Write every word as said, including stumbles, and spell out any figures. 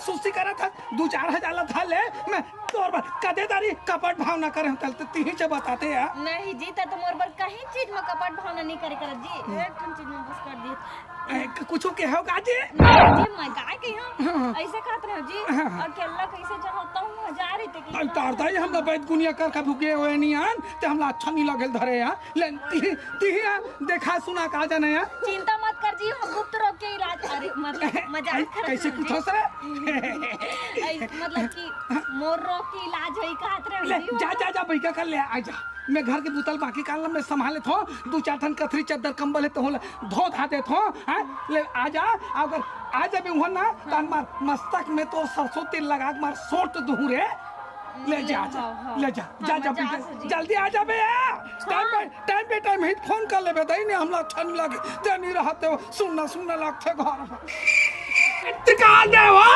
सुस्ती करत हस, दू चार हजार ला धर ले, मैं तोर बर कदे दारी कपट भावना करे हंव, तल तो तिही च बताते यार। नहीं जी, त तो मोर बर कहीं चीज में कपट भावना नहीं करे करत जी, एक ठन चीज में बस कर दी। ए, क-, कुछू के हो का जी? नहीं जी, मैं काय कही हूँ? हाँ। ऐसे कहत रहे जी, हाँ। अकेला कैसे जाओ, तब मजा आ रही थी कि अरे तार दाई, हम बैद गुनिया कर का भूखे हुए नहीं आन, ते हमला अच्छा नहीं लगेल धरे यार। ले, तिही, तिही आ, देखा सुना का जाने यार। चिंता मत कर जी, हम गुप्त रोग के इलाज, अरे, मतलब, मजाक अरे, करत कैसे हन कुछ जी। हो सर? ऐ, मतलब कि मोर रोग के इलाज होई कहत रहे ले, जी। जा, जा, जा, बैठा कर ले, आ जा। मैं घर के बुता ल बाकी काम ल मैं संभाल लेत हूँ, दू चार ठन कथरी चद्दर कंबल है तो होला धो धा देत हूँ, हाँ? ले, आ जा, अगर आ जाबे उहाँ ना, त मार मस्तक में तो सरसों तेल लगा के मार सोट दूँ रे। ले जा, ले, जा, हाँ, हाँ। ले जा, हाँ, जा, जा, मैं जा, बेटा, सकूँ जी। जल्दी आ जाबे यार। टाइम हाँ। पे, टाइम पे टाइम ही फोन कर लेबे, दई नहीं हमला अच्छा नहीं लगे, ते नहीं रहते हो, सुन्ना, सुन्ना लगथे घर में। टिका दे हो,